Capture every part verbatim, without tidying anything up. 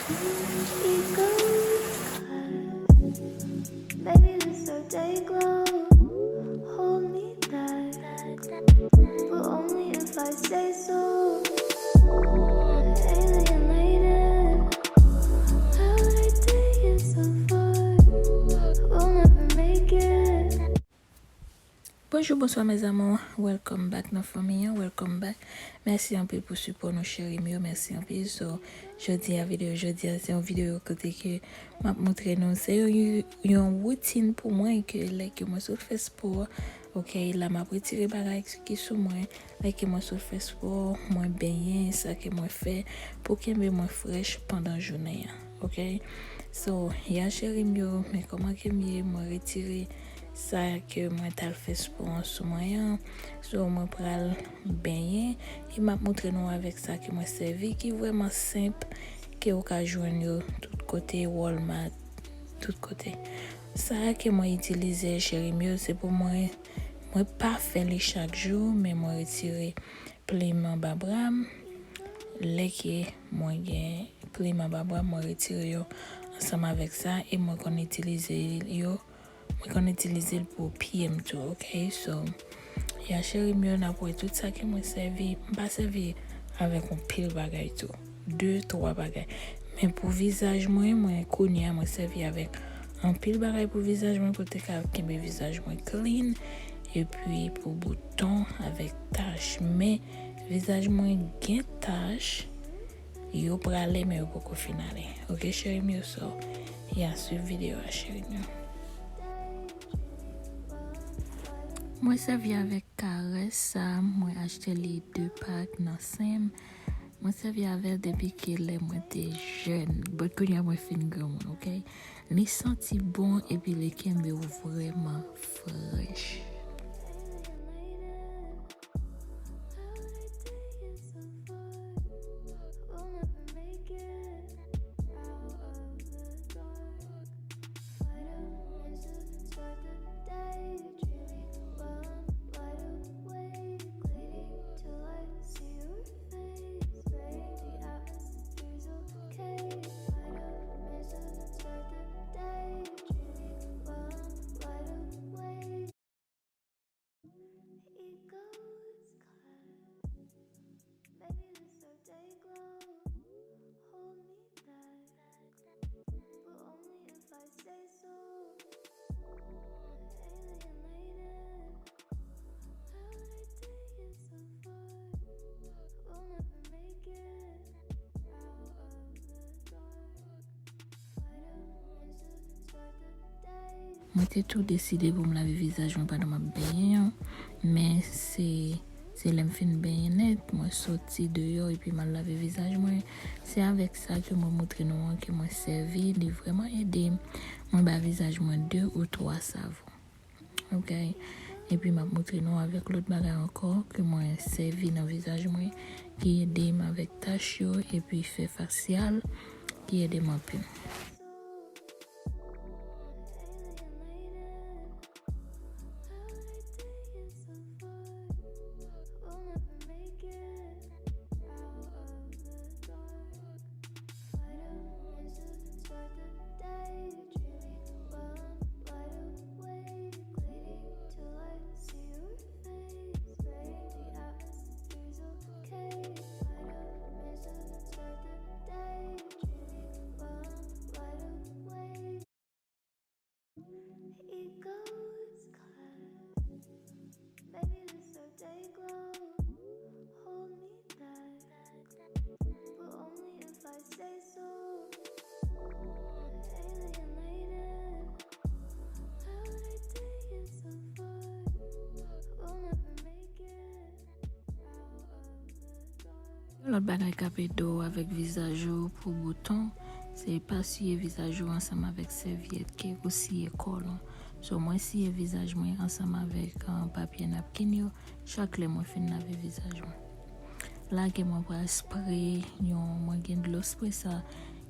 Baby, this so day glow. Hold me back, but only if I say so. Alienated, how would I take it so far? We'll never make it. Bonjou, bonswa, mes amours. Welcome back nan fanmi an. Welcome back. Mèsi anpil pou sipò nou, cheri m yo. Mèsi anpil. So, jodi a, videyo jodi a, se yon videyo kote ke m ap montre nou. Se yon, yon woutin pou mwen ke lè ke mwen sot fè spò, ok, la m ap retire bagay ki sou mwen. Lè ke mwen sot fè spò, mwen benyen, sa ke mwen fè pou kenbe mwen frèch pandan jounen an, ok? So, ya cheri m yo, men kòman ke m ye, mwen retire sa ke mwen t al fè spò an sou mwen an. So, mwen pral benyen e m ap montre nou avèk sa ke mwen sèvi, ki vrèman senp, ke ou ka jwenn yo tout kote, Walmart, tout kote. Sa ke mwen itilize, cheri m yo, se pou mwen, mwen pa fè li chak jou, men mwen retire plim anba bra m. Lè ke mwen gen plim anba bra m, mwen retire yo ansanm avèk sa e mwen konn itilize yo, mwen konn itilize l pou pye m tou, ok? So, ya cheri m yo, n ap wè tout sa ke mwen sèvi. M pa sèvi avèk yon pil bagay tou. De, twa bagay. Men pou vizaj mwen, mwen kounye a, mwen sèvi avèk anpil bagay pou vizaj mwen, pou te ka kenbe vizaj mwen clean. Epi pou bouton avèk tach. Men vizaj mwen gen tach. Yo prale, men yo poko fin ale. Ok, cheri m yo, so, ya swiv videyo a, cheri m yo. Mwen sèvi avèk Karès sa, mwen achte li de pak nan Sam. Mwen sèvi avè l depi ke lè mwen te jèn. But kounye a mwen fin granmoun, ok? Li santi bon epi li kenbe w vrèman frèch. Mwen te tou deside pou m lave vizaj mwen pandan m ap benyen an, men se, se lè m fin benyen nèt, mwen soti deyò epi m al lave vizaj mwen. Se avèk sa ke mwen montre nou an ke mwen sèvi, li vrèman ede m. Mwen ba vizaj mwen de ou twa savon. Ok. Epi m ap montre nou avèk lòt bagay ankò ke mwen sèvi nan vizaj mwen, ki ede m avèk tach yo, epi fè fasyal, ki ede m anpil. Yon lòt bagay k ap ede w avèk vizaj ou pou bouton, se pa siye vizaj ou ansanm avèk sèvyèt ke ou siye kòlon. So, mwen siye vizaj mwen ansanm avèk, ah, papye napkin yo chak lè mwen fin lave vizaj mwen. La ke mwen pral spre yon, mwen gen dlo spre sa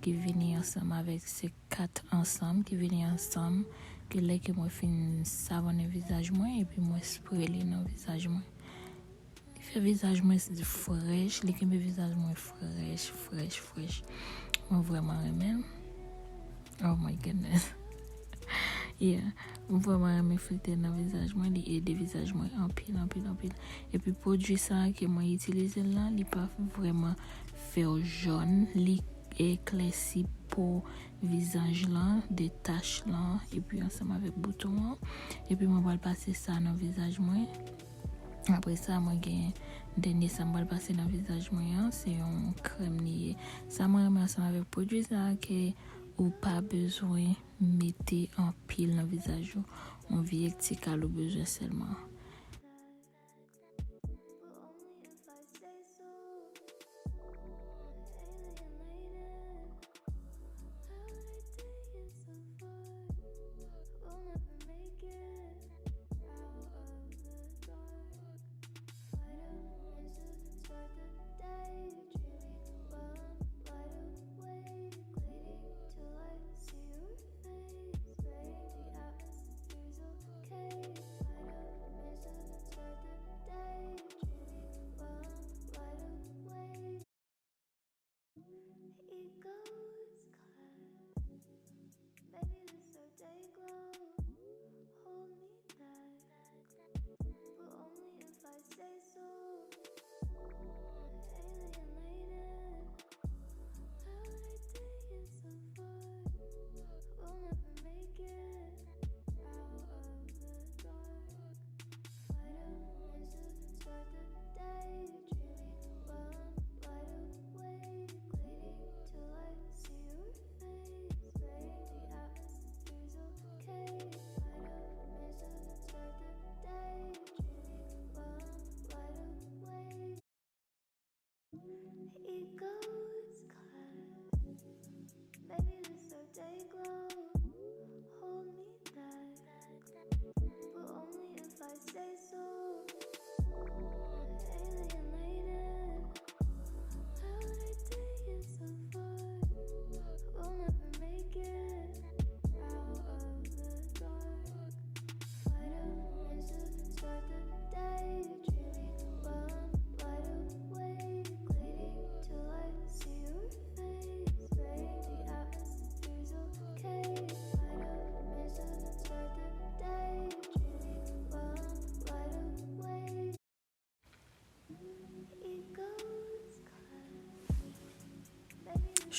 ki vini ansanm avèk, se kat ansanm ki vini ansanm, ke lè ke mwen fin savonnen vizaj mwen, epi mwen spre li nan vizaj mwen. Li fè vizaj mwen s-, frèch, li kenbe vizaj mwen frèch, frèch, frèch. Mwen vrèman renmen l. Oh my goodness. Yeah. Mwen vrèman renmen filtè nan vizaj mwen. Li ede vizaj mwen anpil, anpil, anpil. Epi pwodui sa a ke mwen itilize l la, li pa vrèman fè w jòn. Li eklèsi po vizaj lan, de tach lan, epi ansanm avèk bouton an. Epi mwen pral pase sa nan vizaj mwen. Apre sa, mwen gen dènye sa mwen pral pase nan vizaj mwen an, se yon krèm li ye. Sa mwen renmen ansanm avèk pwodui sa a ke ou pa bezwen mete anpil nan vizaj ou. Yon vye ti kal ou bezwen sèlman.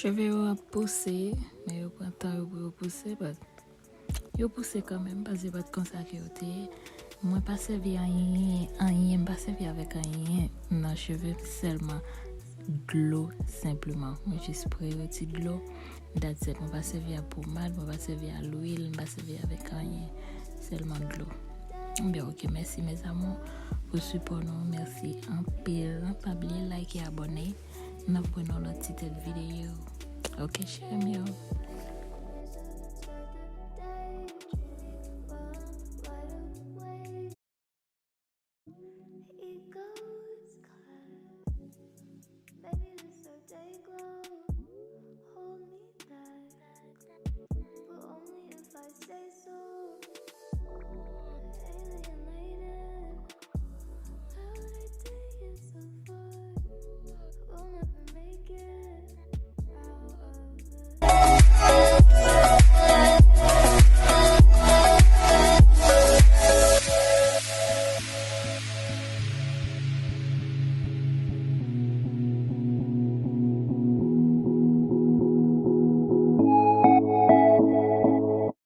Cheve yo ap pouse, men yo pran tan yo pou yo pouse, but yo pouse kanmenm, paske se pa t konsa ke yo te ye. Mwen pa sèvi anyen, anyen, m pa sèvi avèk anyen nan cheve m, sèlman dlo, senpleman. Mwen jis pre yon ti dlo, that's it. Mwen pa sèvi a pomad, mwen pa sèvi a lwil, m pa sèvi avèk anyen, sèlman dlo. Ebyen, ok, mèsi, mes amours, pou sipò nou. Mèsi anpil. Pa bliye like e abòne. N ap wè nan lòt ti tèt videyo. Ok, cheri m yo.